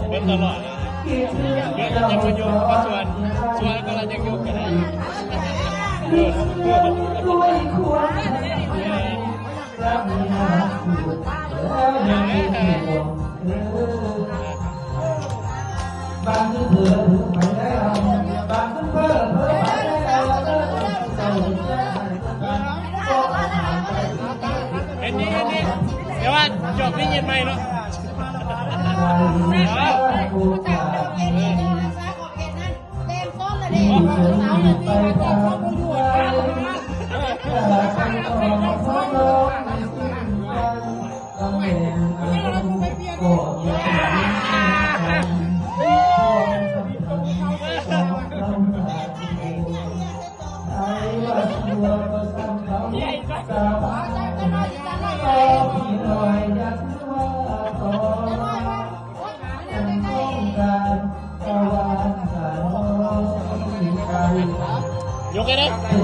ເບິ່ງຕະຫຼອດ ເບິ່ງ ເບິ່ງ ເບິ່ງ ຊວນ ຊວນ ກຳລັງຍັງຢູ່ ກະໄດ້ ເຫັນນີ້ ເຫັນນີ້ ດຽວວ່າຈອກນີ້ເຢັນໃໝ່ເນາະ. ຍົກໃຫ້ແດ່.